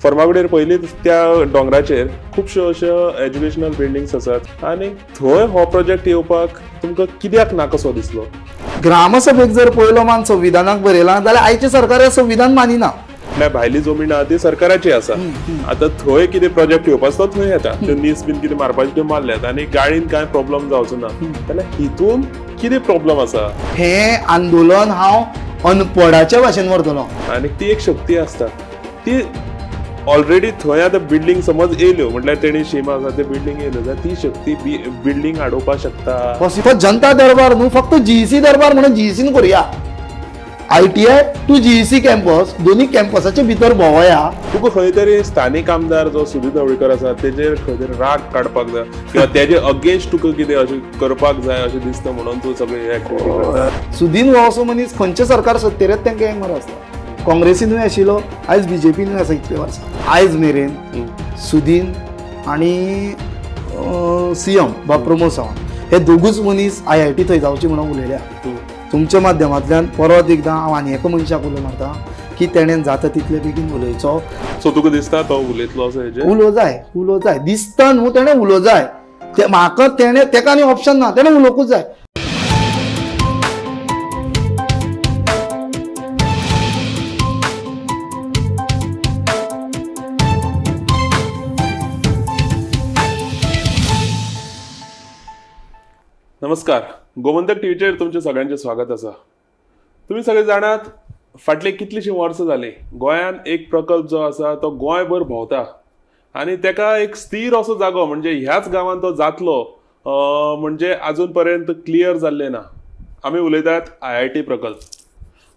फर्मागुडयेर पयलींच त्या दोंगराचेर खुबश्यो अश्यो एज्युकेशनल बिल्डिंग्स आसात आनी थंय हो प्रोजेक्ट येवपाक तुमकां कित्याक नाकासो दिसलो? ग्रामसभेक जर पयलो मान संविधानाक बरयला जाल्यार आयचें सरकार हें संविधान मानिना. म्हळ्यार भायली जमीन आहा ती सरकाराची आसा. आतां थंय कितें प्रोजेक्ट येवपाचो तो थंय येता, त्यो नीस बीन कितें मारपाच्यो त्यो मारल्यात आनी गाडीन कांय प्रॉब्लम जावचो ना जाल्यार हितून कितें प्रॉब्लम आसा? हें आंदोलन हांव अनपडाच्या भाशेन व्हरतलो. आनी ती एक शक्ती आसता ती ऑलरेडी थंय आतां बिल्डींग समज येयल्यो म्हटल्यार तेणी शीम आसा ते बिल्डींग येयल्यो जाल्यार ती शक्ती बिल्डींग हाडोवपाक शकता. तो जनता दरबार न्हू, फक्त जीईसी दरबार म्हणून जीईसीन करुया. ITI to GEC campus, दोन्ही कॅम्पसाच्या भितर भोंवया. तुका खंय तरी स्थानीक आमदार जो सुधीर ढवळीकर आसा तेजेर खंय तरी राग काडपाक जाय किंवा तेजे अगेन्स्ट तुका कितें अशें करपाक जाय अशें दिसता म्हणून तूं सगळें एक्टिविटी करता. सुदीन हो असो मनीस खंयचें सरकार सत्तेर येता तांकां हें बरो आसता. काँग्रेसीनूय आशिल्लो, आयज बीजेपीनूय आसा इतले वर्सां. आयज मेरेन सुदीन आनी सीएम बा प्रमोद सावंत हे दोगूच मनीस IIT थंय जावची म्हणून उलयल्या. तुमच्या माध्यमांतल्यान परत एकदां हांव आनी एका मनशाक उलो मारता की तेणेन जाता तितले बेगीन उलयचो. सो तुका दिसता तो उलयतलो असो हेजेर? उलो जाय, उलो जाय दिसता न्हू, तेणें उलो जाय. ते म्हाका तेणें तेका आनी ऑप्शन ना, तेणें उलोवंकूच जाय. नमस्कार, गोमंतक टीव्हीचेर तुमचें सगळ्यांचें स्वागत आसा. तुमी सगळे जाणात फाटले कितलींशीं वर्सां जालीं गोंयांत एक प्रकल्प जो आसा तो गोंयभर भोंवता आनी तेका एक स्थीर असो जागो म्हणजे ह्याच गांवांत तो जातलो म्हणजे आजून पर्यंत क्लियर जाल्लें ना. आमी उलयतात IIT प्रकल्प.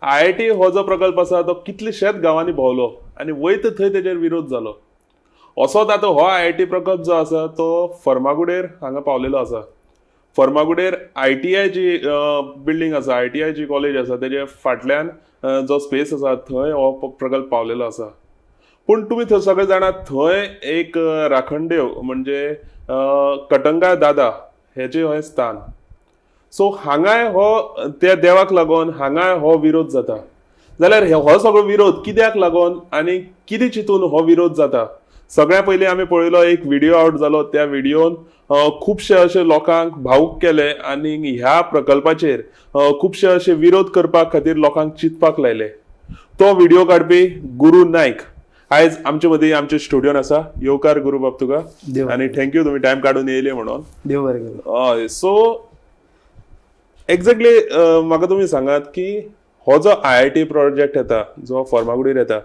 IIT हो जो प्रकल्प आसा तो कितलेशेच गांवांनी भोंवलो आनी वयता थंय तेजेर विरोध जालो. असोच आतां हो IIT प्रकल्प जो आसा तो फर्मागुडेर हांगा पावलेलो आसा. फर्मागुडेर ITI जी बिल्डींग आसा, ITI जी कॉलेज आसा तेजे फाटल्यान जो स्पेस आसा थंय हो प्रकल्प पावलेलो आसा. पूण तुमी थंय सगळे जाणात थंय एक राखणदेव म्हणजे कटंगा दादा हेजें हें स्थान. सो हांगाय हो त्या देवाक लागून हांगाय हो विरोध जाता. जाल्यार हो सगळो विरोध कित्याक लागून आनी कितें चिंतून हो विरोध जाता? सगळ्या पयलीं आमी पळयलो एक व्हिडियो आवट जालो. त्या व्हिडियोन खुबशे अशे लोकांक भावूक केले आनी ह्या प्रकल्पाचेर खुबशे अशे विरोध करपा खातीर लोकांक चिंतपाक लायले. तो व्हिडियो काडपी गुरू नायक आयज आमचे मदीं आमच्या स्टुडियोन आसा. येवकार गुरू बाब तुका आनी thank you तुमी टायम काडून येयले म्हणून. देव बरें करूं. हय, सो एक्झॅक्टली म्हाका तुमी सांगात की हो जो IIT project येता जो फर्मागुडीर येता,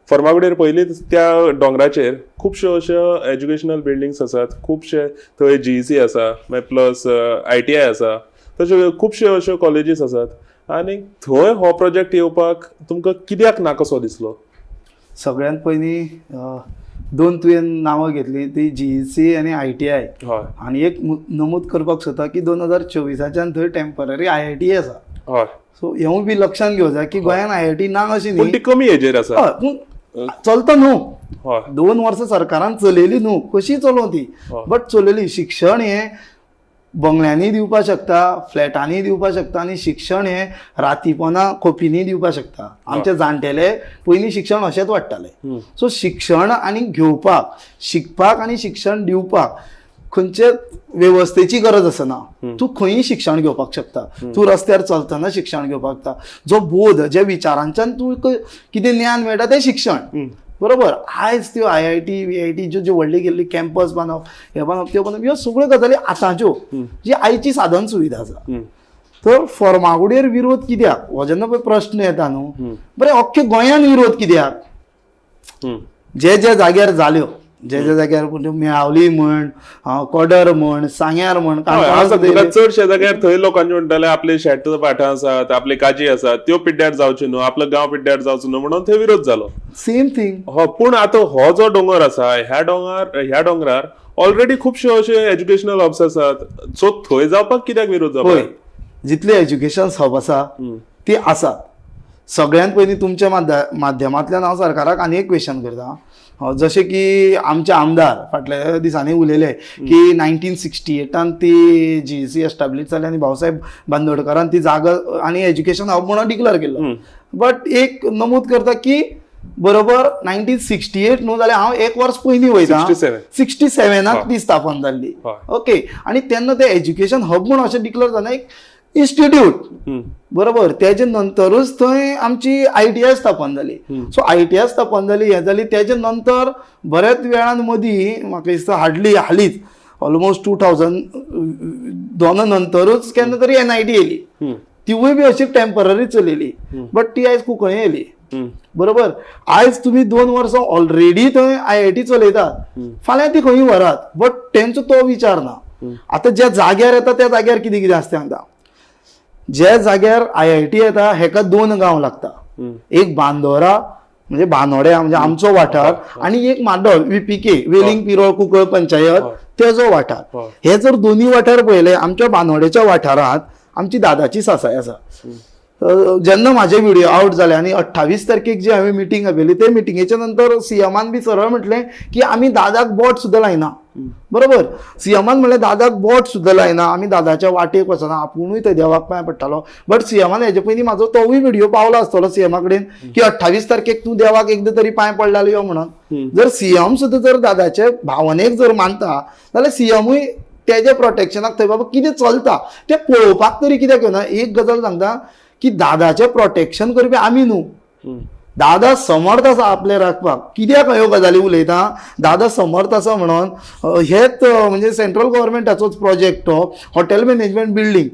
फर्मागुडयेर पयलींच त्या दोंगराचेर खुबश्यो अश्यो एज्युकेशनल बिल्डिंग्स आसात, खुबशे थंय GEC आसा, मागीर प्लस ITI आसा, तश्यो खुबश्यो अश्यो कॉलेजीस आसात आनी थंय हो प्रोजेक्ट येवपाक तुमकां कित्याक नाकासो दिसलो? सगळ्यांत पयलीं दोन तुवें नांवां घेतलीं ती GEC आनी ITI. हय. आनी एक नमूद करपाक सोदता की 2024 थंय टेम्पररी IIT आसा. हय. सो हेंवूय बी लक्षांत घेवंक जाय की गोंयांत IIT ना अशी न्ही, पूण ती कमी हेजेर आसा. हय, पूण चलता न्हू. हय. 2 वर्सां सरकारान चलयली न्हू, कशी चलोवं ती, बट चलयली. शिक्षण हें बंगल्यांनी दिवपाक शकता, फ्लॅटांनी दिवपाक शकता आनी शिक्षण हें रातीपणां खोपींनी दिवपाक शकता. आमचे जाणटेले पयलीं शिक्षण अशेंच वाडटाले. सो शिक्षण आनी घेवपाक, शिकपाक आनी शिक्षण दिवपाक खंयचे वेवस्थेची गरज आसना. तूं खंयी शिक्षण घेवपाक शकता, तूं रस्त्यार चलतना शिक्षण घेवपाक शकता. जो बोध, ज्या विचारांच्यान तूं कितें ज्ञान मेळटा तें शिक्षण, बरोबर. आयज त्यो IIT VIT ज्यो ज्यो व्हडली गेल्ली कॅम्पस बांदप, हें बांदप, त्यो बांदप, ह्यो सगळ्यो गजाली आतांच्यो जी आयची साधन सुविधा आसा. तर फर्मागुडयेर विरोध कित्याक हो जेन्ना पळय प्रश्न येता न्हू, बरें अख्ख्या गोंयान विरोध कित्याक? जे जे जाग्यार जाल्यो, जे जे जाग्यार मेळावली म्हण, कोडर म्हण, सांग्यार म्हण, चडशे जाग्यार थंय लोकांचे म्हणटाले आपले शेत भाटां आसात, आपले काजी आसात, त्यो पिड्ड्यार जावच्यो न्हू, आपलो गांव पिड्ड्यार जावचो न्हू म्हणून थंय विरोध जालो. Same thing. हो, पूण आतां हो जो दोंगर आसा ह्या दोंगरार ऑलरेडी खुबशे अशे एज्युकेशनल हब्स आसात. सो थंय जावपाक कित्याक विरोध जावपाक? जितले एज्युकेशन हब आसा ती आसात. सगळ्यांत पयलीं तुमच्या माध्यमांतल्यान हांव सरकाराक आनी एक क्वेश्चन करता. जशें की आमचे आमदार फाटल्या दिसांनी उलयले की 1968 ती GEC establish जाली आनी भाऊसाहेब बांदोडकरान ती जागा आनी एज्युकेशन हब म्हणून डिक्लेअर केल्लो. बट एक नमूद करता की बरोबर 1968 न्हू जाल्यार हांव एक वर्स पयलीं वयता, 67. 67 ती स्थापन जाल्ली. ओके, आनी तेन्ना ते एज्युकेशन हब म्हूण अशें डिक्लेअर जालें, एक इन्स्टिट्यूट. बरोबर, तेजे नंतरूच थंय आमची ITI स्थापन जाली. सो ITI स्थापन जाली, हें जाली. तेजे नंतर बऱ्याच वेळान मदीं म्हाका दिसता हाडली हालींच ऑलमोस्ट 2002 नंतरूच केन्ना तरी NIT येयली. तिवूय बी अशी टेम्पररी चलयली, बट ती आयज कुंकळे येयली. बरोबर, आयज तुमी 2 वर्सां ऑलरेडी थंय IIT चलयतात, फाल्यां ती खंय व्हरात, बट तेंचो तो विचार ना. आतां ज्या जाग्यार येता त्या जाग्यार कितें कितें आसता सांगता. ज्या जाग्यार IIT येता हेका 2 गांव लागता, एक बांदोरा म्हणजे बांदोड्या म्हणजे आमचो वाठार, आनी एक माड्डोळ VPK Veling Pirol Cuncolim panchayat तेजो वाठार. हे जर दोन्ही वाठार पळयले, आमच्या बांदोड्याच्या वाठारांत आमची दादाची सासाय आसा. जेन्ना म्हाजे व्हिडिओ आवट जाले आनी 28 तारखेक जी हांवें मिटींग आपयली, ते मिटिंगेच्या नंतर सीएमान बी सरळ म्हटलें की आमी दादाक बोट सुद्दां लायना. बरोबर, सीएमान म्हणलें दादाक बोट सुद्दां लायना, आमी दादाच्या वाटेक वचना, आपुणूय थंय देवाक पांय पडटालो. बट सीएमान हेजे पयलीं म्हाजो तोवूय व्हिडिओ पावला आसतलो सीएमा कडेन की 28 तारखेक तूं देवाक एकदां तरी पांय पडला यो म्हणून. जर सीएम सुद्दां जर दादाचे भावनेक जर मानता जाल्यार सीएमूय तेज्या प्रोटेक्शनाक थंय बाबा कितें चलता तें पळोवपाक तरी कित्याक येना. एक गजाल सांगता की दादाचें प्रोटेक्शन करपी आमी न्हू, दादा समर्थ आसा आपले राखपाक. कित्याक ह्यो गजाली उलयता, दादा समर्थ आसा म्हणून हेच म्हणजे सेंट्रल गव्हर्मेंटाचोच प्रोजेक्ट तो हॉटेल मॅनेजमेंट बिल्डींग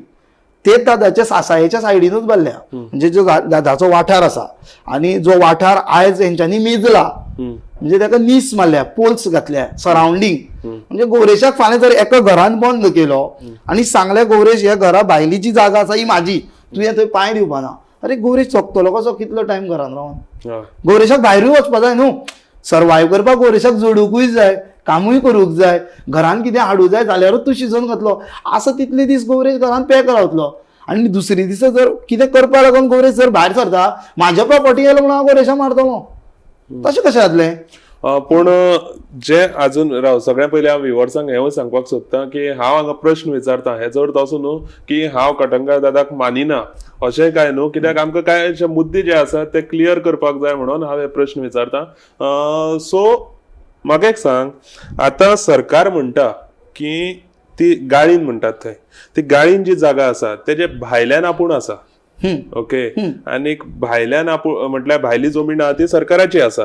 ते दादाच्या सासायेच्या सायडीनूच बांदल्या. म्हणजे जो दादाचो वाठार आसा आनी जो वाठार आयज हेंच्यांनी मेजला, म्हणजे ताका नीस मारल्या, पोल्स घातल्या सरावंडींग. म्हणजे गौरेशाक फाल्यां जर एका घरान बंद केलो आनी सांगलें गौरेश ह्या घरा भायली जी जागा आसा ही म्हाजी, तुवें थंय पांय दिवपा ना, अरे गौरेश चोकतलो कसो कितलो टायम घरान रावन? गौरेशाक भायरूय वचपा जाय न्हू, सर्वायव करपाक गौरेशाक जोडुकूय जाय, कामूय करूंक जाय, घरान कितें हाडूं जाय जाल्यारूच तूं शिजोवन खातलो. आसा तितले दीस गौरेश घरान पॅक रावतलो आनी दुसरे दिसा जर कितें करपाक लागून गौरेश जर भायर सरता, म्हाज्या प्रॉपर्टी येयलो म्हणून हांव गौरेशाक मारतलो, तशें कशें जातलें? पूण जे अजून राव, सगळ्या पयलीं हांव व्युवर्सांक हेंवूय सांगपाक सोदता की हांव हांगा प्रश्न विचारता हेचो अर्थ असो न्हू की हांव कटंगार दादाक मानिना अशें काय न्हू, कित्याक आमकां कांय अशे मुद्दे जे आसात ते क्लियर करपाक जाय म्हणून हांव हे प्रश्न विचारता. सो म्हाका एक सांग, आतां सरकार म्हणटा की ती गाळीन म्हणटात थंय ती गाळीन जी जागा आसा तेजे भायल्यान आपूण आसा. ओके, आनीक भायल्यान आपूण म्हटल्यार भायली जमीन आहा ती सरकाराची आसा.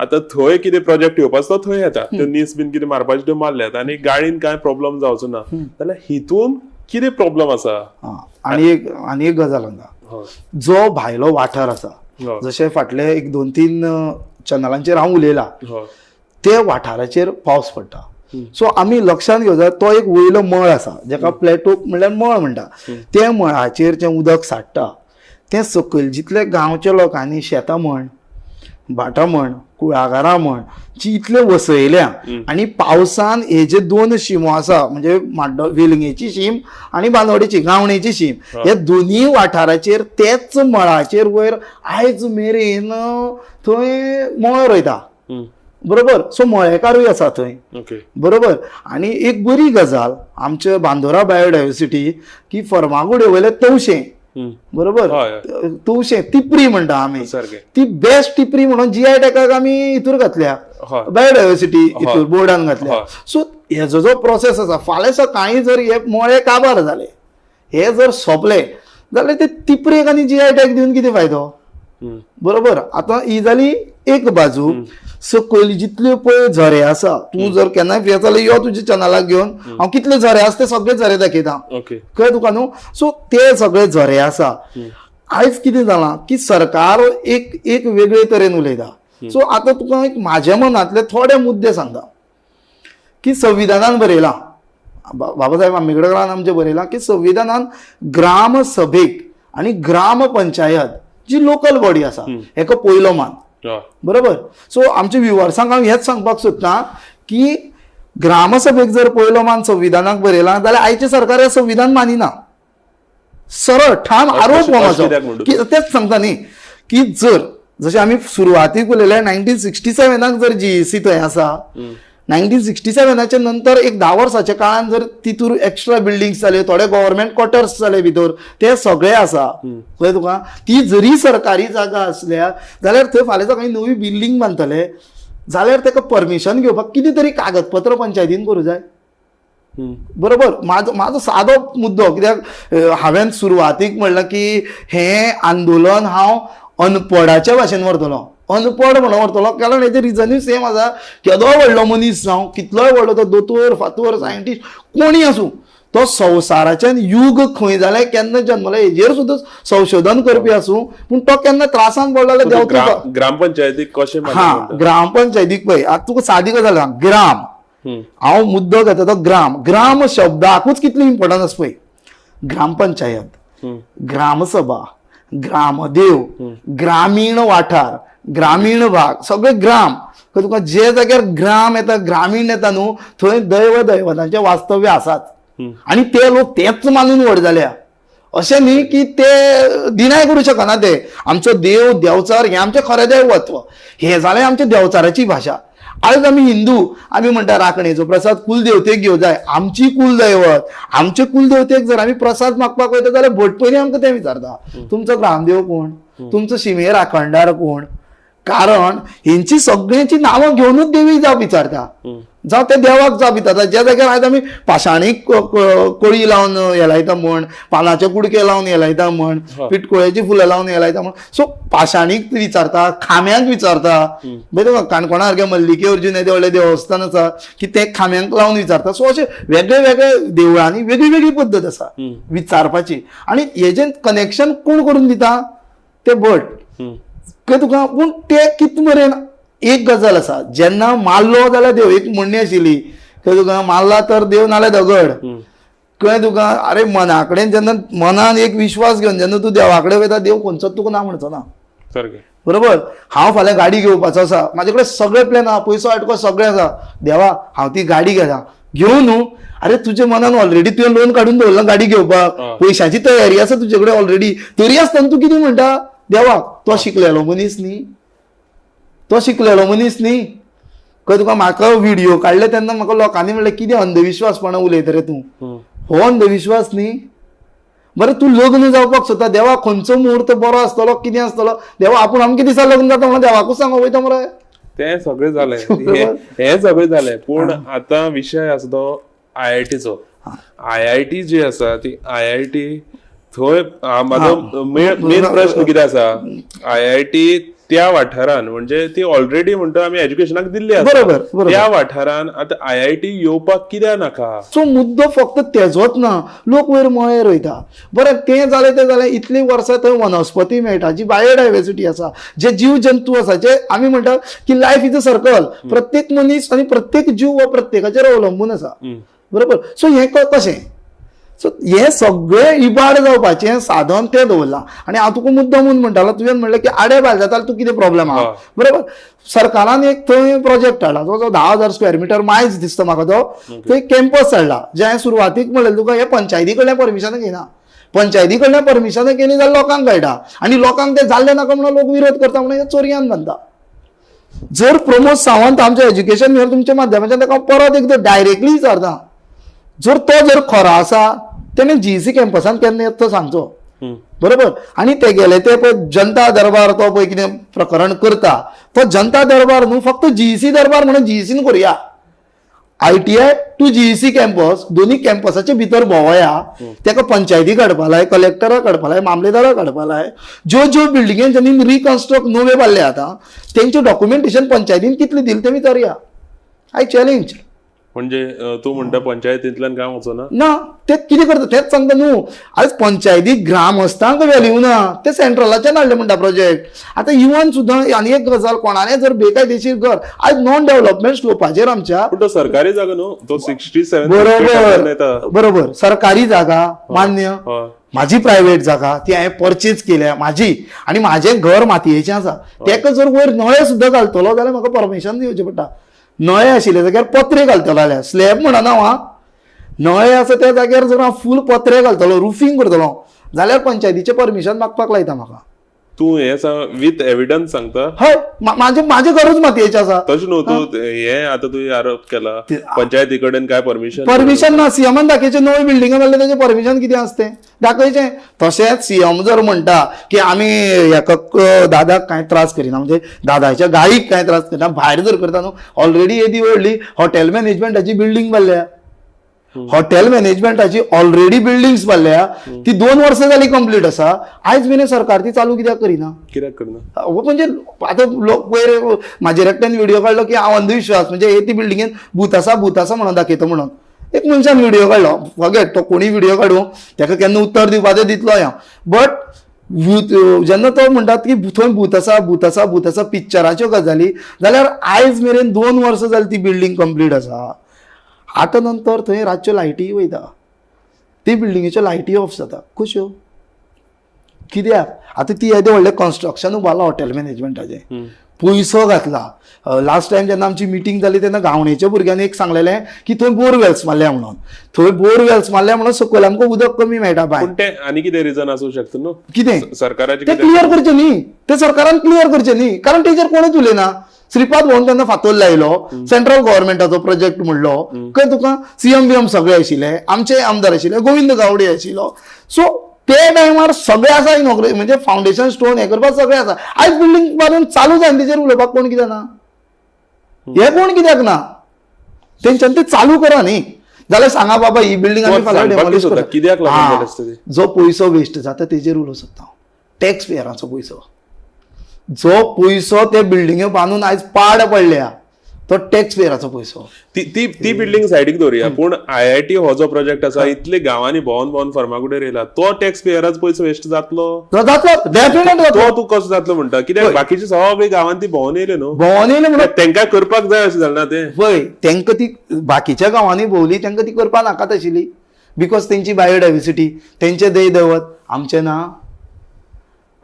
आतां थंय कितें प्रोजेक्ट येवपाचो तो थंय येता, त्यो नीस बीन कितें मारपाचे त्यो मारल्यात आनी गाळीन कांय प्रॉब्लम जावचो ना, जाल्यार हितून कितें प्रॉब्लम आसा? आनी एक गजाल सांगता, जो भायलो वाठार आसा, जशें फाटले एक 2-3 चॅनलांचेर हांव उलयलां, ते वाठाराचेर पावस पडटा. सो आमी लक्षांत घेवंक जाय तो एक वयलो मळ आसा जेका प्लेटो म्हणल्यार मळ म्हणटा, त्या मळाचेर जें उदक साठटा तें सकयल जितले गांवच्या लोकांनी शेतां म्हण, भाटां म्हण, कुळागरां म्हण जी इतले वसयल्या आनी पावसान हे जे 2 शिमो आसा म्हणजे माड्डो वेलंगेची शीम आनी बांदोडेची गावणेची शीम, हे दोनूय वाठाराचेर तेच मळाचेर वयर आयज मेरेन थंय मळ रोयता. बरोबर, सो मळेकारूय आसा थंय. बरोबर, आनी एक बरी गजाल आमच्या बांदोरा बायोडायवर्सिटी की फर्मागुडे वयले तवशें, बरोबर, तवशें तिपरी म्हणटा आमी, ती बेस्ट टिपरी म्हणून GI टॅगाक आमी हितूर घातल्या, बायोडायवर्सिटी हितूर बोर्डान घातल्या. सो हेजो जो प्रोसेस आसा, फाल्यां सकाळीं जर हे मळे काबार जाले, हे जर सोंपले जाल्यार ते तिपरेक आनी GI tag दिवन कितें फायदो? बरोबर, आतां ही जाली एक बाजू. सकयल जितल्यो पळय झरे आसा, तूं जर केन्नाय फ्री जाल्यार यो तुज्या चॅनलाक घेवन, हांव कितले झरे आसा ते सगळे झरे दाखयता, कळ्ळें तुका न्हू? सो ते सगळे झरे आसा. आयज कितें जालां की सरकार एक एक वेगळे तरेन उलयता. सो आतां तुका एक म्हाज्या मनांतले थोडे मुद्दे सांगता की संविधानान बरयलां, बाबासाहेब आंबेडकरान आमचें बरयलां की संविधानान ग्रामसभेक आनी ग्रामपंचायत जी लोकल बॉडी आसा हेका पयलो मान. बरोबर, सो आमच्या व्युवर्सांक हांव हेंच सांगपाक सोदता की ग्रामसभेक जर पयलो मान संविधानाक बरयला जाल्यार आयचें सरकार हें संविधान मानिना. सरळ ठाम आरोप हो म्हाजो. तेच सांगता न्ही की जर जशें आमी सुरवातीक उलयले 1967 जर GEC थंय आसा, 1967च्या नंतर एक 10 वर्साच्या काळान जर तितूर एक्स्ट्रा बिल्डिंग्स जाले, थोडे गव्हर्मेंट क्वॉर्टर्स जाले भितर, ते सगळे आसा. कळ्ळें तुका? ती जरी सरकारी जागा आसल्या जाल्यार थंय फाल्यां सकाळी नवी बिल्डींग बांदतले जाल्यार ताका परमिशन घेवपाक कितें तरी कागदपत्र पंचायतीन करूं जाय. बरोबर. म्हाजो म्हाजो सादो मुद्दो, कित्याक हांवें सुरवातीक म्हणलां की हें आंदोलन हांव अनपडाच्या भाशेन व्हरतलो, अनपड म्हणून व्हरतलो, कारण हेजें रिजनूय सेम आसा. केदो व्हडलो मनीस जावं, कितलोय व्हडलो तो दोतोर फातोर सायंटिस्ट कोणी आसूं, तो संवसाराच्यान युग खंय जालें, केन्ना जन्मले हेजेर सुद्दां संशोधन करपी आसूं, पूण तो केन्ना त्रासान पडलो जाल्यार देव तुका ग्रामपंचायतीक कशें मान्य हा म्हणटा? ग्रामपंचायतीक पळय आतां तुका सादी गजाल सांग, ग्राम हांव मुद्दो घेता तो ग्राम, ग्राम शब्दाकूच कितली इम्पोर्टन्स आसा पळय. ग्रामपंचायत, ग्रामसभा, ग्रामदेव, ग्रामीण वाठार, ग्रामीण भाग, सगळे ग्राम. तुका जे जाग्यार ग्राम येता, ग्रामीण येता न्हू, थंय दैव दैवतांचे वास्तव्य आसाच आनी ते लोक तेच मानून व्हड जाल्या. अशें न्ही की ते डिनाय करूं शकना. ते आमचो देव देवचार हें आमचें खरें दैवत्व, हें जालें आमच्या देवचाराची भाशा. आयज आमी हिंदू, आमी म्हणटा राखणेचो प्रसाद कुलदेवतेक घेवं जाय. आमची कुलदैवत, आमचे कुलदेवतेक जर आमी प्रसाद मागपाक वयता जाल्यार भट पयलीं आमकां तें विचारता, तुमचो ग्रामदेव कोण, तुमचो शिमे राखणदार कोण. कारण हेंची सगळ्यांची नांवां घेवनूच देवी जाप विचारता, जावं त्या देवाक जाप विचारता. ज्या जाग्यार आयज आमी पाशाणीक कोळी लावन हें लायता म्हण, पानाचे कुडके लावन हें लायता म्हण, पिटकोळ्याची फुलां लावन हें लायता म्हण, सो पाशाणीक विचारता, खांब्यांक विचारता. बरें तुका काणकोणा सारकें मल्लिके अर्जुन येदें व्हडलें देवस्थान आसा की ते खांब्यांक लावन विचारता. सो अशें वेगळे वेगळे देवळांनी वेगळी वेगळी पद्दत आसा विचारपाची आनी हेजें कनेक्शन कोण करून दिता ते भट. कळ्ळें तुका? पूण ते कित मेरेन एक गजाल आसा, जेन्ना मारलो जाल्यार देव, एक म्हणणी आशिल्ली, कळ्ळें तुका, मारला तर देव नाल्यार दगड. कळ्ळें तुका? अरे मना कडेन जेन्ना मनान एक विश्वास घेवन जेन्ना तूं देवा कडेन वयता, देव खंयचोच तुका ना म्हणचो ना. सारकें. बरोबर. हांव फाल्यां गाडी घेवपाचो आसा, म्हाजे कडेन सगळे प्लॅन आहा, पयसो आटको सगळें आसा, देवा हांव ती गाडी घेता, घेवं न्हू. अरे तुज्या मनान ऑलरेडी तुवें लोन काडून दवरलां गाडी घेवपाक, पयशांची तयारी आसा तुजे कडेन ऑलरेडी, तरी आसतना तूं कितें म्हणटा देवाक? तो शिकलेलो मनीस न्ही, तो शिकलेलो मनीस न्ही. कळ्ळें तुका? म्हाका व्हिडिओ काडले तेन्ना म्हाका लोकांनी म्हणलें, कितें अंधविश्वासपणा उलयता रे तूं, हो अंधविश्वास न्ही. बरें तूं लग्न जावपाक सोदता, देवा खंयचो मुहूर्त बरो आसतलो, कितें आसतलो, देवा आपूण अमके दिसा लग्न जाता म्हणून देवाकूच सांगो वयता मरे. तें सगळें जालें, हें सगळें जालें, पूण आतां विशय आसा तो आयआयटीचो. आयआयटी जी आसा ती आयआयटी थंय म्हाजो मेन प्रश्न कितें आसा, आयआयटी त्या वाठारान म्हणजे ती ऑलरेडी म्हणटा आमी एज्युकेशनाक दिल्ली आसा, बरोबर. त्या वाठारान आतां आयआयटी येवपाक कित्याक नाका? सो मुद्दो फक्त तेजोच ना, लोक वयर मळेर वयता. बरें तें जालें, तें जालें, इतलीं वर्सां थंय वनस्पती मेळटा, जी बायोडायवर्सिटी आसा, जे जीव जंतू आसा, जे आमी म्हणटा की लायफ is a circle, प्रत्येक मनीस आनी प्रत्येक जीव हो प्रत्येकाचेर अवलंबून आसा. बरोबर. सो हें कशें, सो हें सगळें इबाड जावपाचें साधन तें दवरलां. आनी हांव तुका मुद्दम म्हूण म्हणटालो, तुवें म्हणलें की आडे भायर जाता तूं कितें प्रॉब्लम आहा. बरोबर. सरकारान एक थंय प्रोजेक्ट हाडला, जो 10,000 स्क्वेअर मिटर मायज दिसता म्हाका, तो थंय कॅम्पस हाडला. जें हांवें सुरवातीक म्हणलें तुका, हें पंचायती कडल्यान परमिशन घेयना, पंचायती कडल्यान परमिशन केली जाल्यार लोकांक कळटा आनी लोकांक तें जाल्लें नाका म्हणून लोक विरोध करता, म्हणून हें चोरयान बांदता. जर प्रमोद सावंत आमचें एज्युकेशन मिनिस्टर तुमच्या माध्यमाच्यान ताका परत एकदां डायरेक्टली विचारता, जर तो जर खरो आसा तेणें जीईसी कॅम्पसान केन्ना येता तो सांगचो. बरोबर. आनी ते गेले ते पळय जनता दरबार, तो पळय कितें प्रकरण करता, तो जनता दरबार न्हू, फक्त जीईसी दरबार म्हणून जीईसीन करुया. आयटीआय टू जीईसी कॅम्पस, दोन्ही कॅम्पसाचे भितर भोंवया, ताका पंचायती काडपा लाय, कलेक्टरा काडपा लाय, मामलेदारा काडपा लाय. ज्यो ज्यो बिल्डिंगेन ज्यांनी रिकन्स्ट्रक्ट नव्यो बांदले आतां तेंचे डॉक्युमेंटेशन पंचायतीन कितले दिले तें विचारुया. I challenge. म्हणजे तूं म्हणटा पंचायतींतल्यान काम वचना? ना, ते कितें करता तेंच सांगता न्हू. आयज पंचायती ग्रामस्थांक व्हॅल्यू ना, ते सेंट्रलाच्यान हाडले म्हणटा प्रोजेक्ट. आतां इवन सुद्दां आनी एक गजाल, कोणालें जर बेकायदेशीर घर आयज नॉन डेव्हलपमेंट स्लोपाचेर आमच्या, पूण तो सरकारी जागा न्हू, तो 67. बरोबर बरोबर, सरकारी जागा मान्य, माझी प्रायव्हेट जागा ती हांवें परचेज केल्या माझी, आनी म्हाजें घर मातयेचें आसा, तेका जर वयर नळे सुद्दां घालतलो जाल्यार म्हाका परमिशन दिवचें पडटा. नळे आशिल्ले जाग्यार पत्रे घालतलो जाल्यार स्लॅब म्हणना हांव, नळे आसा त्या जाग्यार जर हांव फूल पत्रे घालतलो, रुफींग करतलो जाल्यार पंचायतीचें परमिशन मागपाक लायता म्हाका. तूं हें सांग विथ एविडन्स सांगता. हय, म्हाजें म्हाजें घरूच मातयेचें आसा. तशें न्हू, तूं हे आतां तुवें आरोप केला पंचायती कडेन काय परमिशन परमिशन ना. सीएमान दाखयचें, नव्यो बिल्डिंगो बांदले तेजें परमिशन कितें आसा तें दाखयचें. तशेंच सीएम जर म्हणटा की आमी हेका दादाक कांय त्रास करिना, म्हणजे दादाच्या गायीक कांय त्रास करिना, भायर जर करता न्हू, ऑलरेडी येदी व्हडली हॉटेल मॅनेजमेंटाची बिल्डींग बांदल्या, हॉटेल मॅनेजमेंटाची ऑलरेडी बिल्डिंग्स बांदल्या, ती 2 वर्सां जाली कंप्लीट आसा, आयज मेरेन सरकार ती चालू कित्याक करिना? कित्याक करना? हो, म्हणजे आतां लोक पयर म्हाजेर एकट्यान व्हिडिओ काडलो की हांव अंधविश्वास, म्हणजे हे ती बिल्डिंगेन भूत आसा भूत आसा म्हणून दाखयता म्हणून एक मनशान व्हिडिओ काडलो. फॉरगेट तो कोणी व्हिडिओ काडूं, ताका केन्ना उत्तर दिवपाचें दितलो हांव, बट जेन्ना तो म्हणटात की थंय भूत आसा भूत आसा भूत आसा पिक्चराच्यो गजाली, जाल्यार आयज मेरेन 2 वर्सां जाली ती बिल्डींग कंप्लीट आसा. आतां नंतर थंय रातच्यो लायटी वयता, ती बिल्डिंगेच्यो लायटी ऑफ जाता, कश्यो कित्याक? आतां ती येदें व्हडलें कन्स्ट्रक्शन उबारलां हॉटेल मॅनेजमेंटाचें, पयसो घातला. लास्ट टायम जेन्ना आमची मिटींग जाली तेन्ना गावणेच्या भुरग्यांनी एक सांगलेलें की थंय बोरवेल्स मारल्या म्हणून, थंय बोरवेल्स मारल्या म्हणून सकयल आमकां उदक कमी मेळटा बाय. पूण तें आनी कितें रिजन आसूं शकता न्हू कितें सरकाराचें? तें क्लियर करचें न्ही, तें सरकारान क्लियर करचें न्ही, कारण तेजेर कोणूच उलयना. श्रीपाद भोवन तेन्ना फातोर लायलो, सेंट्रल गव्हर्मेंटाचो प्रोजेक्ट म्हणलो, खंय तुका सीएम बीएम सगळे आशिल्ले, आमचे आमदार आशिल्ले, गोविंद गावडे आशिल्लो. सो ते टायमार सगळे आसा इनॉग्रे म्हणजे फावंडेशन स्टोन हें करपाक सगळें आसा. आयज बिल्डींग बांदून चालू जायना, तेजेर उलोवपाक कोण कित्याक ना? हें कोण कित्याक ना? तेंच्यान ते चालू करा न्ही, जाल्यार सांगा बाबा ही बिल्डींग आमी फाल्यां डेमोलिश करता. कित्याक लागून जालें आसता? जो पयसो वेस्ट जाता तेजेर उलोवंक सोदता हांव, टॅक्स पेयरांचो पयसो, जो पयसो ते बिल्डिंग्यो बांदून आयज पाड पडल्या तो टॅक्स पेयराचो पयसो. ती ती ती बिल्डिंग सायडीक दवरुया, पूण आयआयटी हो जो प्रोजेक्ट आसा इतले गांवांनी भोंवन भोंवन फर्मागुडेर येयला, तो टॅक्स पेयराचो पयसो वेस्ट जातलो? जातलो, डेफिनेट जातलो. तो तूं कसो जातलो म्हणटा? कित्याक बाकीचे सगळे गांवांनी ती भोंवन येयले न्हू, भोंवन येयले म्हणून तेंकां करपाक जाय अशें जालें ना तें. पळय, तेंकां ती बाकीच्या गांवांनी भोंवली, तेंकां ती करपाक नाकात आशिल्ली, because तेंची बायोडायवर्सिटी, तेंचें दैवत, आमचें ना,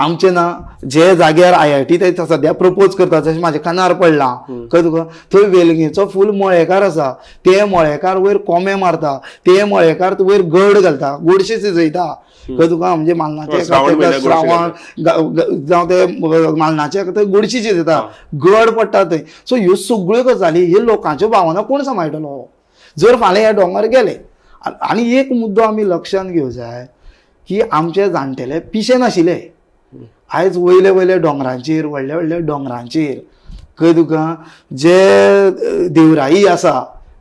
आमचें ना. जे जाग्यार आयआयटी ते सद्या प्रपोज करता, जशें म्हाज्या कानार पडलां, कळ्ळें तुका, थंय वेलंगेचो फूल मळेकार आसा, ते मळेकार वयर कोमे मारता, ते मळेकार वयर गड घालता, गोडशें शिजयता, कळ्ळें तुका, म्हणजे मालनाचे श्रावण जावं ते मालनाचे थंय गोडशी शिजयता, गड पडटा थंय. सो ह्यो सगळ्यो गजाली, ह्यो लोकांच्यो भावना कोण सांबाळटलो जर फाल्यां ह्या दोंगर गेले? आनी एक मुद्दो आमी लक्षांत घेवंक जाय की आमचे जाणटेले पिशे नाशिल्ले. आयज वयले वयले दोंगरांचेर, व्हडले व्हडले दोंगरांचेर, कळ्ळें तुका, जे देवराई आसा,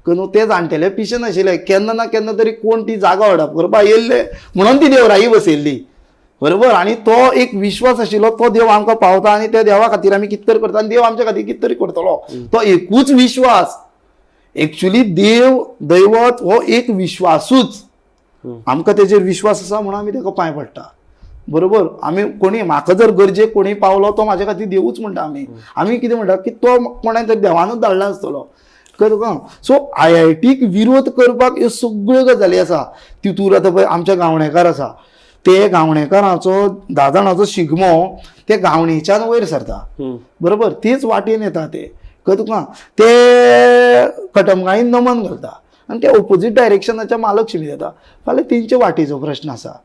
कळ्ळें न्हू, ते जाणटेले पिशे नाशिल्ले. केन्ना ना केन्ना तरी कोण ती जागा हडप करपाक येयल्ले म्हणून ती देवराई बसयल्ली, बरोबर. आनी तो एक विश्वास आशिल्लो, तो देव आमकां पावता आनी त्या देवा खातीर आमी कितें तरी करता आनी देव आमच्या खातीर कितें तरी करतलो, तो एकूच विश्वास. एक्चुली देव दैवत हो एक विश्वासूच, आमकां तेजेर विश्वास आसा म्हणून आमी ताका पांय पडटा, बरोबर. आमी कोणी म्हाका जर गरजेक कोणी पावलो तो म्हाजे खातीर देवूच म्हणटा आमी. आमी कितें म्हणटा की तो कोणाय तरी देवानूच धाडला आसतलो, कळ्ळें तुका. सो आयआयटीक विरोध करपाक ह्यो सगळ्यो गजाली आसा. तितूर आतां पळय आमच्या गावणेकार आसा, ते गावणेकाराचो 10 जाणाचो शिगमो ते गावणेच्यान वयर सरता, बरोबर, तेच वाटेन येता ते, कळ्ळें तुका. ते कटमगाळीन नमन घालता आनी ते ओपोजीट डायरेक्शनाच्या महालक्ष्मी येता, फाल्यां तेंचे वाटेचो प्रश्न आसा,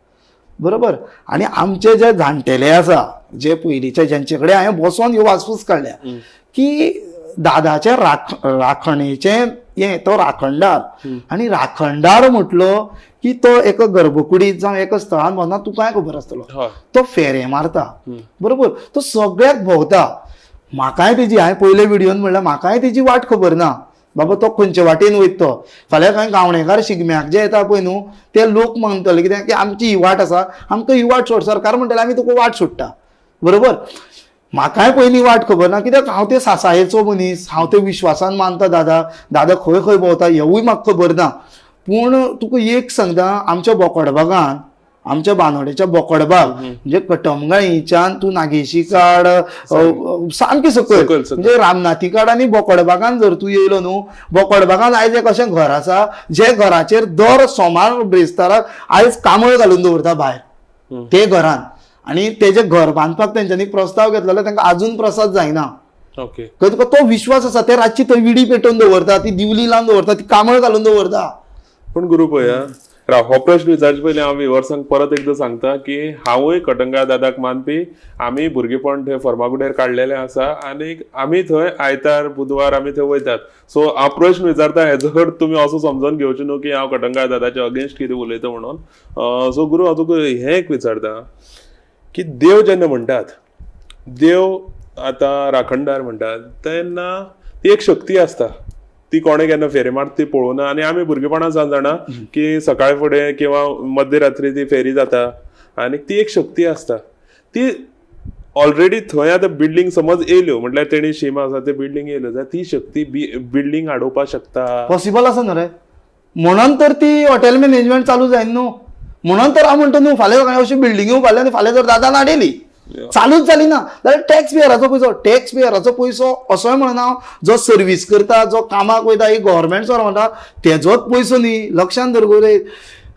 बरोबर. आनी आमचे जे जाणटेले आसा, जे पयलींचे जेंचे कडेन हांवें बसोन ह्यो वासपूस काडल्या की दादाच्या राखणेचें हें, तो राखणदार, आनी राखणदार म्हटलो की तो एका गर्भकुडीत जावं एका स्थळान वतना तुकाय खबर आसतलो, तो फेरे मारता, बरोबर, तो सगळ्याक भोंवता. म्हाकाय तेजी, हांवें पयले व्हिडियोन म्हणल्यार म्हाकाय तेजी वाट खबर ना बाबा, तो खंयचे वाटेन वयता तो. फाल्यां कांय गावणेकार शिगम्याक जे येता पळय न्हू, ते लोक मानतले कित्याक की आमची ही वाट आसा, आमकां ही वाट सोड, सरकार म्हणटले आमी तुका वाट सोडटा, बरोबर. म्हाकाय पयलीं वाट खबर ना, कित्याक हांव ते सासायेचो मनीस, हांव ते विश्वासान मानता दादा, दादा खंय खंय भोंवता हेवूय म्हाका खबर ना. पूण तुका एक सांगता, आमच्या बोकडबागान, आमच्या बांदोडेच्या बोकडबाग म्हणजे कटमगाळीच्यान तूं नागेशी काड सामकी सकयल, म्हणजे रामनाथी काड आनी बोकडबागान जर तूं येयलो न्हू, बोकडबागान आयज एक अशें घर आसा जे घराचेर दर सोमार ब्रेस्ताराक आयज कांबळ घालून दवरता भायर ते घरान, आनी तेजें घर बांदपाक तेंच्यांनी प्रस्ताव घेतलेलो, तांकां आजून प्रसाद जायना. तुका तो विश्वास आसा, ते रातची थंय विडी पेटोवन दवरता, ती दिवली लावन दवरता, ती कांबळ घालून दवरता. पूण गुरू पळया, राव, हो प्रश्न विचारचे पयलीं हांव विवर्सांक परत एकदां सांगता की हांवूय कटंगाळ दादाक मानपी. आमी भुरगेपण थंय फर्मागुडयेर काडलेलें आसा आनी आमी थंय आयतार बुधवार आमी थंय वयतात. सो हांव प्रश्न विचारता हेजो अर्थ तुमी असो समजून घेवचो न्हू की हांव कटंगाळ दादाच्या अगेन्स्ट कितें उलयता म्हणून. सो गुरू, हांव तुका हें एक विचारता की देव जेन्ना म्हणटात, देव आतां राखणदार म्हणटात तेन्ना ती एक शक्ती आसता, ती कोणें केन्ना फेरी मारता ती पळोवना. आनी आमी भुरगेपणा सावन जाणा की सकाळ फुडें किंवा मध्यरात्री ती फेरी जाता आनी ती एक शक्ती आसता. ती ऑलरेडी थंय आतां बिल्डींग समज येयल्यो म्हटल्यार तेणी शीम आसा ते बिल्डींग येयल्यो जाल्यार ती शक्ती बिल्डींग हाडोवपाक शकता. पॉसिबल आसा न्हू रे, म्हणून तर ती हॉटेल मॅनेजमेंट चालू जायना न्हू. म्हणून तर हांव म्हणटा न्हू, फाल्यां सकाळीं अशी बिल्डिंगी उबारल्या आनी फाल्यां जर दादान हाडयली चालूच जाली ना जाल्यार टॅक्स पेयराचो पयसो, टॅक्स पेयराचो पयसो असोय म्हणना हांव, जो सर्वीस करता, जो कामाक वयता, एक गव्हर्मेंट सर्वंट तेजोच पयसो न्ही. लक्षान धर गो रे,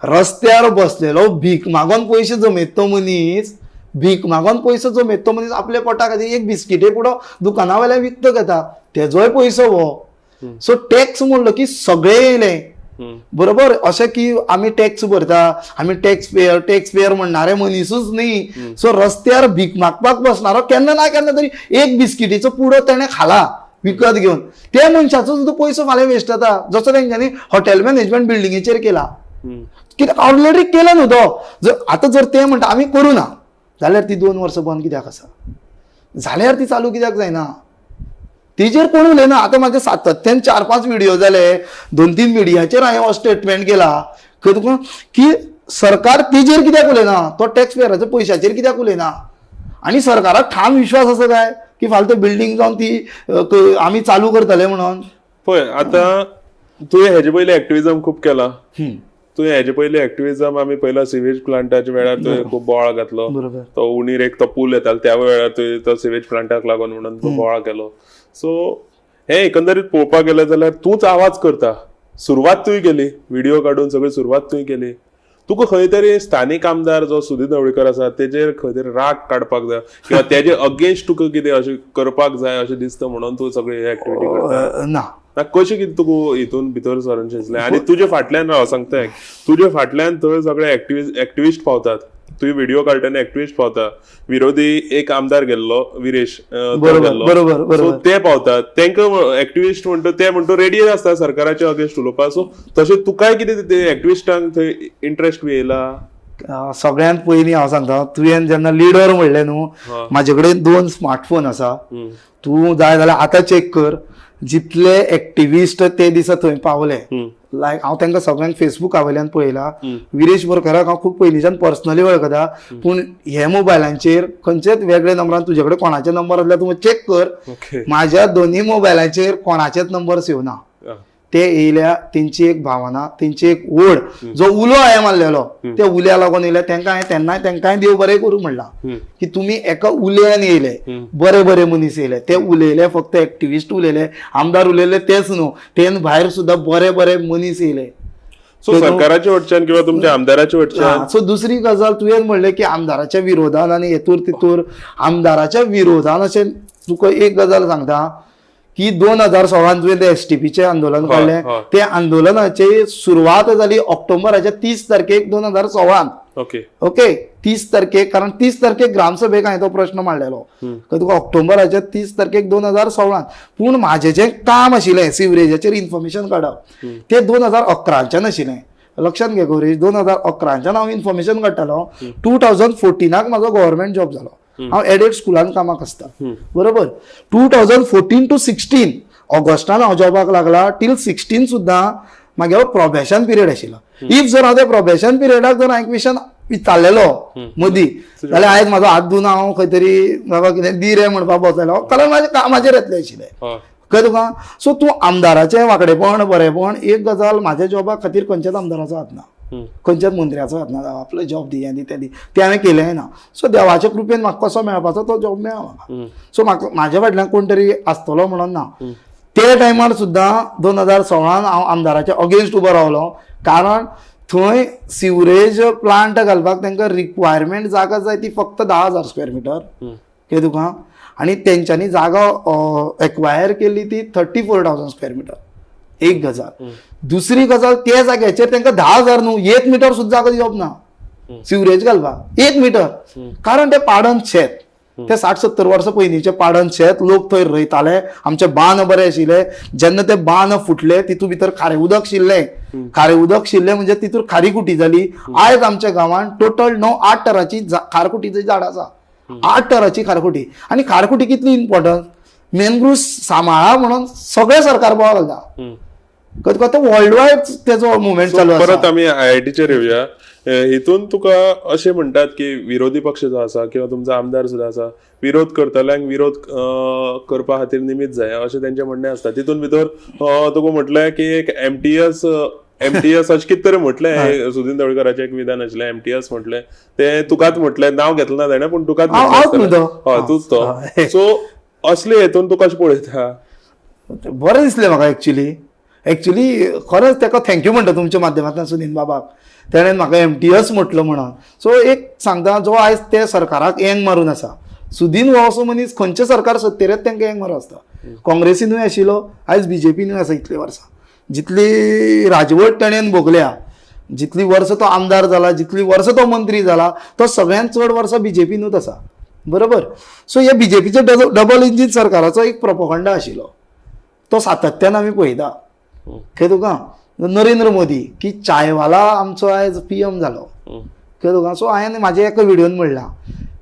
रस्त्यार बसलेलो भीक मागोन पयशे जमयता तो मनीस, भीक मागोन पयसो जमयता तो मनीस आपल्या पोटा खातीर एक बिस्किटे पुडो दुकाना वयल्यान विकतो घेता, तेजोय पयसो हो. सो टॅक्स म्हणलो की सगळे येयले बरोबर. अशें की आमी टॅक्स भरता, आमी टॅक्स पेयर, टॅक्स पेयर म्हणणारे मनीसूच न्ही. सो रस्त्यार भीक मागपाक बसणारो केन्ना ना केन्ना तरी एक बिस्किटीचो पुडो तेणें खाला विकत घेवन, त्या मनशाचो सुद्दां पयसो फाल्यां वेस्ट जाता. जसो तेंच्यांनी हॉटेल मॅनेजमेंट बिल्डिंगेचेर केला, कित्याक ऑलरेडी केला न्हू तो. जर आतां जर ते म्हणटा आमी करूं ना जाल्यार ती 2 वर्सां बंद कित्याक आसा, जाल्यार ती चालू कित्याक जायना, तेजेर कोण उलयना. आतां म्हाजे सातत्यान 4-5 व्हिडियो जाले, 2-3 मिडियाचेर हांवें हो स्टेटमेंट केला खंय तुका की सरकार तेजेर कित्याक उलयना, तो टॅक्स पेयराच्या पयशाचेर कित्याक उलयना. आनी सरकाराक ठाम विश्वास आसा काय की फाल्यां ते बिल्डींग जावन ती आमी चालू करतले म्हणून. पळय आतां तुवें हेजे पयलीं एक्टिविजम खूब केला. तुवें हेजे पयलीं एक्टिविजम आमी पयला सिवेज प्लांटाच्या वेळार तुवें खूब बोवाळ घातलो. तो उणीर एक तो पूल येतालो त्या वेळार तुवें तो सिवेज प्लांटाक लागून म्हणून तो बोवाळ केलो. सो हे एकंदरीत पळोवपाक गेलें जाल्यार तूंच आवाज करता, सुरवात तुवें केली, व्हिडिओ काडून सगळी सुरवात तुवें केली. तुका खंय तरी स्थानीक आमदार जो सुधीर ढवळीकर आसा तेजेर खंय तरी राग काडपाक जाय किंवा तेजे अगेन्स्ट तुका कितें अशें करपाक जाय अशें दिसता म्हणून तूं सगळी एक्टिविटी करता ना? ना, कशें कितें तुका हितून भितर सरून दिसलें? आनी तुजे फाटल्यान हांव सांगता, तुजे फाटल्यान थंय सगळे एक्टिविस्ट पावतात, तुवें व्हिडिओ काडटना एक्टिविस्ट पावता, विरोधी एक आमदार गेल्लो विरेश, बरोबर, सो ते पावतात, तांकां एक्टिविस्ट म्हणटा ते म्हणटा रेडी आसता सरकाराच्या अगेन्स्ट उलोवपाक. सो तशें तुकाय कितें ते एक्टिविस्टांक थंय इंट्रस्ट बी येयला? सगळ्यांत पयलीं हांव सांगता, तुवें जेन्ना लिडर म्हणलें न्हू, म्हाजे कडेन 2 स्मार्टफोन आसा, तूं जाय जाल्यार आतां चॅक कर, जितले एक्टिविस्ट ते दिसा थंय पावले, लायक हांव तांकां सगळ्यांक फेसबुका वयल्यान पळयला. विरेश बोरकाराक हांव खूब पयलींच्यान पर्सनली वळखता, पूण हे मोबायलांचेर खंयचेच वेगळे नंबरान तुजे कडेन कोणाचे नंबर आसल्यार तूं चॅक कर, म्हाज्या दोनूय मोबायलांचेर कोणाचेच नंबर सेव ना. ते येयल्या तेंची एक भावना, तेंची एक ओढ, जो उलो हांवें मारलेलो त्या उल्या लागून येयल्या. तेंकां हांवें तेन्नाय तेंकांय देव बरें करूं म्हणलां की तुमी एका उल्यान येयले, बरे बरे मनीस येयले, ते उलयले, फक्त एक्टिविस्ट उलयले, आमदार उलयले तेच न्हू, तेन भायर सुद्दां बरे बरे मनीस येयले. सो सरकाराच्या वटच्यान किंवा तुमच्या आमदाराच्या वटच्यान? सो दुसरी गजाल तुवें म्हणलें की आमदाराच्या विरोधान आनी हेतूर तितूर, आमदाराच्या विरोधान अशें तुका एक गजाल सांगता की 2016 तुवें ते एसटीपीचें आंदोलन काडलें, ते आंदोलनाची सुरवात जाली ऑक्टोबराच्या 30 तारखेक 2016. ओके, 30 तारखेक, कारण 30 तारखेक ग्रामसभेक हांवें तो प्रश्न मांडलेलो तुका ऑक्टोबराच्या 30 तारखेक 2016. पूण म्हाजें जें काम आशिल्लें सिवरेजाचेर इन्फॉर्मेशन काडप तें 2011च्यान आशिल्लें. लक्षांत घे गौरेश, 2011च्यान हांव इन्फॉर्मेशन काडटालो. 2014 म्हाजो गव्हर्मेंट जॉब जालो, हांव एडेड स्कुलान कामाक आसता बरोबर. 2014 to 16 ऑगस्टान हांव जॉबाक लागला, टील 16 सुद्दां म्हागेलो प्रोबेशन पिरियड आशिल्लो. If जर हांव त्या प्रोबेशन पिरियडाक जर हांवें क्वेशन विचारलेलो मदीं जाल्यार आयज म्हाजो हात धुवन हांव खंय तरी बाबा कितें दी रे म्हणपाक बसलेलो, कारण म्हाज्या कामाचेर येतलें आशिल्लें. कळ्ळें तुका? सो तूं आमदाराचें वांकडेपण बरेंपण एक गजाल, म्हाज्या जॉबा खातीर खंयच्याच आमदाराचो हात ना, खंयच्याच मंत्र्याचो हात ना, आपलो जॉब दी आनी तें दी, तें हांवें केलें ना. सो देवाच्या कृपेन म्हाका कसो मेळपाचो तो जॉब मेळ्ळा म्हाका. सो म्हाका म्हाज्या फाटल्यान कोण तरी आसतलो म्हणून ना. ते टायमार सुद्दां 2016 हांव आमदाराच्या अगेन्स्ट उबो रावलो, कारण थंय सिवरेज प्लांट घालपाक तांकां रिक्वायरमेंट जागा जाय ती फक्त 10,000 स्क्वेअर मिटर कितें तुका, आनी तेंच्यांनी जागा एक्वायर केल्ली ती 34,000 स्क्वेअर मिटर एक गजाल. दुसरी गजाल, त्या जाग्याचेर तांकां 10,000 न्हू, 1 मिटर सुद्दां जागो दिवप ना सिवरेज घालपाक, 1 मिटर. कारण ते पाडन शेत, ते 60-70 वर्सां पयलींचे पाडन शेत, लोक थंय रोयताले, आमचे बांद बरे आशिल्ले. जेन्ना ते बांद फुटले तितून भितर खारें उदक शिरलें, खारें उदक शिरलें म्हणजे तितून खारी कुटी जाली. आयज आमच्या गांवांत टोटल 9-8 तरांची खारकुटीची झाडां आसा, 8 तरांची खारकुटी. आनी खारकुटी कितली इम्पॉर्टंट, मेनग्रूव सांबाळा म्हणून सगळें सरकार बोवाळ घालता. कधी वर्ल्ड वायड तेजो मुवमेंट चालू आसा. परत आमी आयआयटीचेर येवया. हितून तुका अशें म्हणटात की विरोधी पक्ष जो आसा किंवा तुमचो आमदार सुद्दां आसा, विरोध करतल्यांक विरोध करपा खातीर निमित्त जाय अशें तेंचें म्हणणें आसता. तितून भितर तुका म्हटलें की एक एमटीएस एमटीएस अशें कितें तरी म्हटलें, सुदीन ढवळीकराचें एक विधान आशिल्लें, एमटीएस म्हटलें तें तुकाच म्हटलें, नांव घेतलें ना तेणें पूण तुकाच. हांवच न्हू तो. हय, तूच तो. सो असले हेतून तूं कशें पळयता? बरें दिसलें म्हाका एक्चुली. एक्चुली खरेंच ताका thank you म्हणटा तुमच्या माध्यमांतल्यान सुनील बाबाक, तेणें म्हाका एमटीएस म्हटलो म्हणून. सो एक सांगता, जो आयज ते सरकाराक एंग मारून आसा, सुदीन हो असो मनीस खंयचें सरकार सत्तेर येता तांकां एंग मारून आसता. काँग्रेसीनूय आशिल्लो, आयज बीजेपीनूय आसा. इतलीं वर्सां जितली राजवट तेणेन भोगल्या, जितली वर्सां तो आमदार जाला, जितली वर्सां तो मंत्री जाला, तो सगळ्यांत चड वर्सां बीजेपीनूच आसा, बरोबर. सो हे बीजेपीचे डबल इंजीन सरकाराचो एक प्रोपोगंडा आशिल्लो, तो सातत्यान आमी पळयता. कळ्ळें तुका? नरेंद्र मोदी की चायवाला आमचो आयज पीएम जालो, कळ्ळें तुका? सो हांवें म्हाज्या एका व्हिडियोन म्हणलां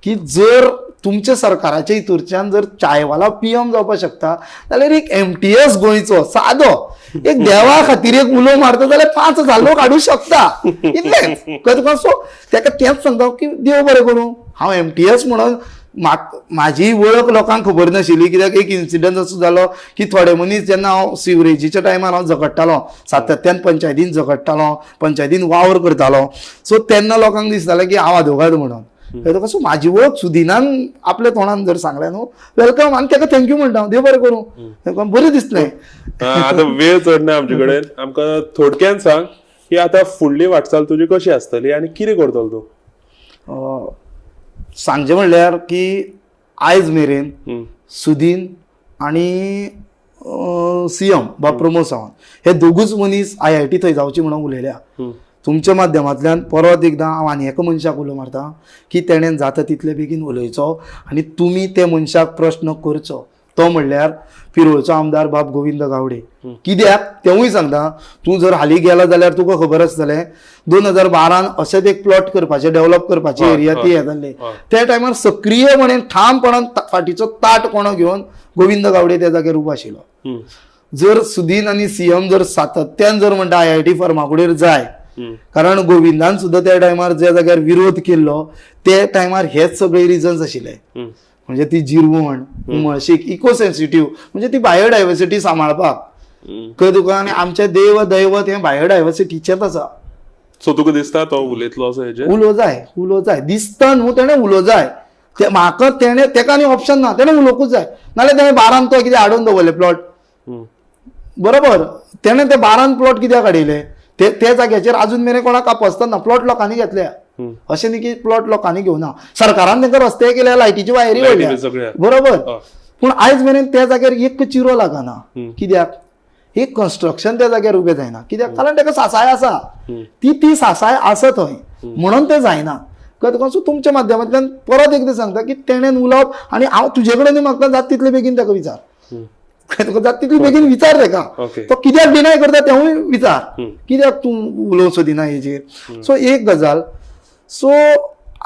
की जर तुमच्या सरकाराच्या हितूरच्यान जर चायवाला पीएम जावपाक शकता जाल्यार एक एमटीएस गोंयचो सादो एक देवा खातीर एक उलो मारता जाल्यार 5,000 लोक हाडूंक शकता, इतलेंच. कळ्ळें तुका? सो ताका तेंच सांगता की देव बरें करूं. हांव एमटीएस म्हणून म्हाजी वळख लोकांक खबर नाशिल्ली, कित्याक एक इन्सिडंट असो जालो की थोडे मनीस जेन्ना हांव सिवरेजीच्या टायमार हांव झगडटालो, सातत्यान पंचायतीन झगडटालो, पंचायतीन वावर करतालो, सो तेन्ना लोकांक दिसतालें की हांव आदोगाद म्हणून. कळ्ळें तुका? सो म्हाजी वळख सुदिनान आपल्या तोंडान जर सांगलें न्हू, welcome, आनी ताका thank you म्हणटा, देव बरें करूं, ताका बरें दिसलें. आतां वेळ चड ना आमचे कडेन, आमकां थोडक्यान सांग की आतां फुडली वाटचाल तुजी कशी आसतली आनी कितें करतलो तूं? सांगचें म्हणल्यार की आयज मेरेन सुदीन आनी सीएम बा प्रमोद सावंत हे दोगूच मनीस आयआयटी थंय जावची म्हणून उलयल्या. तुमच्या माध्यमांतल्यान परत एकदां हांव आनी एका मनशाक उलो मारता की तेणेन जाता तितले बेगीन उलयचो आनी तुमी त्या मनशाक प्रश्न करचो, तो म्हणल्यार पिरोळचो आमदार बाब गोविंद गावडे. कित्याक तेवूय सांगता, तूं जर हालीं गेला जाल्यार तुका खबर आसतलें 2012 अशेंच एक प्लॉट करपाचें, डेव्हलप करपाची एरिया ती हें जाल्ली, त्या टायमार सक्रीयपणे ठामपणान फाटीचो ताट कोणो घेवन गोविंद गावडे त्या जाग्यार उबो आशिल्लो. जर सुदीन आनी सीएम जर सातत्यान जर म्हणटा आयआयटी फर्मागुडयेर जाय, कारण गोविंदान सुद्दां त्या टायमार ज्या जाग्यार विरोध केल्लो त्या टायमार हेच सगळे रिजन्स आशिल्ले, म्हणजे ती जिरवण, उमळशीक, इको सेन्सिटीव, म्हणजे ती बायोडायवर्सिटी सांबाळपाक, कळ्ळें तुका? आनी आमचें देव दैवत हें बायोडायवर्सिटीचेंच आसा. सो तुका दिसता तो उलयतलो असो हेजेर? उलो जाय, उलो जाय दिसता न्हू, तेणें उलो जाय. ते म्हाका तेणें तेका आनी ऑप्शन ना, तेणें उलोवंकूच जाय, नाल्यार तेणें बारान तो कितें हाडून दवरलें प्लॉट, बरोबर. तेणें ते बारान प्लॉट कित्याक हाडिल्ले? ते त्या जाग्याचेर अजून मेरेन कोणाक कापसतना प्लॉट लोकांनी घेतल्या, अशें न्ही की प्लॉट लोकांनी घेवना, सरकारान तांकां रस्ते केले, लायटीची वायरी व्हडल्या, बरोबर. पूण आयज मेरेन त्या जाग्यार एक चिरो लागना, कित्याक? एक कन्स्ट्रक्शन त्या जाग्यार उबें जायना, कित्याक? कारण ताका सासाय आसा, ती ती सासाय आसा थंय म्हणून तें जायना. कळ्ळें तुका? सो तुमच्या माध्यमांतल्यान परत एकदां सांगता की तेणेन उलोवप, आनी हांव तुजे कडेन मागता जाता तितले बेगीन ताका विचार, तुका जाता तितले बेगीन विचार ताका, तो कित्याक डिनाय करता तेवूय विचार, कित्याक तूं उलोवंक सोदिना हेजेर. सो एक गजाल, सो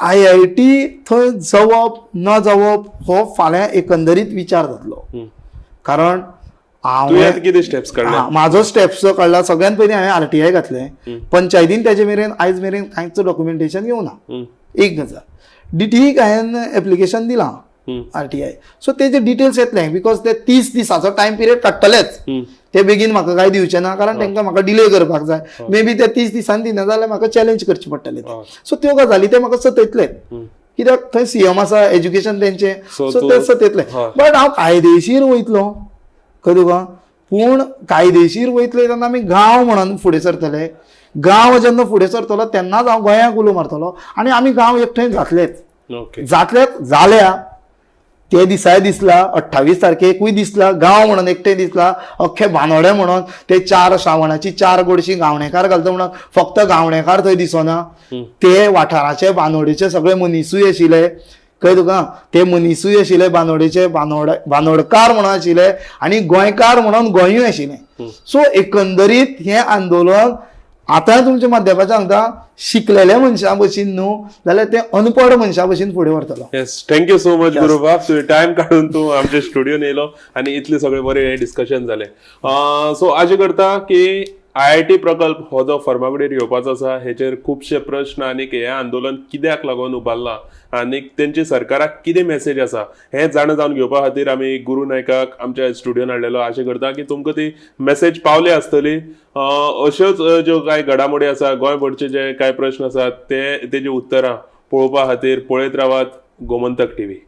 आयआयटी थंय जावप ना जावप हो फाल्यां एकंदरीत विचार जातलो, कारण हांवें कितें स्टेप्स काडले, म्हाजो स्टेप्स जो काडला, सगळ्यात पयलीं हांवें आरटीआय घातलें, पंचायतीन तेजे मेरेन आयज मेरेन कांयच डॉक्युमेंटेशन घेवना. एक गजाल, डीटीईक हांवें एप्लिकेशन दिलां आरटीआय, सो तेजे डिटेल्स येतले, because ते 30 दिसाचो टायम पिरियड काडटलेच, ते बेगीन म्हाका कांय दिवचे ना, कारण तांकां म्हाका डिले करपाक जाय, मे बी ते 30 दिसांनी दिना जाल्यार म्हाका चॅलेंज करचें पडटलें. सो त्यो गजाली ते म्हाका सतयतले, कित्याक थंय सीएम आसा, एज्युकेशन तेंचें, सो ते सतयतले. बट हांव कायदेशीर वयतलो, कळ्ळें तुका? पूण कायदेशीर वयतले तेन्ना आमी गांव म्हणून फुडें सरतले, गांव जेन्ना फुडें सरतलो तेन्नाच हांव गोंयाक उलो मारतलो आनी आमी गांव एकठांय जातलेच, जातलेच जाल्या ते दिसाय दिसला, 28 तारखेकूय दिसला, गांव म्हणून एकटें दिसला, अख्खे बानोडे म्हणून ते 4 श्रावणाची 4 गोडशी गावणेकार घालता म्हणून फक्त गावणेकार थंय दिसना, ते वाठाराचे बानोडेचे सगळे मनिसूय आशिल्ले, कळ्ळें तुका, ते मनिसूय आशिल्ले बानोडेचे, बानोडकार म्हणून आशिल्ले आनी गोंयकार म्हणून गोंयूय आशिल्लें. सो एकंदरीत हें आंदोलन आतां तुमच्या माध्यमाच्यान सांगता, शिकलेल्या मनशां भशेन न्हू जाल्यार ते अनपड मनशां भशेन फुडें व्हरतलो. Yes, thank you so much गुरुबाब, तुवें टायम काडून तूं आमच्या स्टुडियोन येयलो आनी इतलें सगळें बरें हें डिस्कशन जालें. सो आशें करता की IIT प्रकल्प हो जो फर्मागुडयेर येवपाचो आसा हेचेर खुबशे प्रश्न आनी हें आंदोलन कित्याक लागून उबारलां आनी तेंची सरकाराक कितें मॅसेज आसा हें जाणा जावन घेवपा खातीर आमी गुरू नायकाक आमच्या स्टुडियोन हाडलेलो. आशें करता की तुमकां ती मॅसेज पावली आसतली. अश्योच ज्यो कांय घडामोडी आसा, गोंयभरचे जे कांय प्रश्न आसात ते तेजी उत्तरां पळोवपा खातीर पळयत रावात गोमंतक टीव्ही.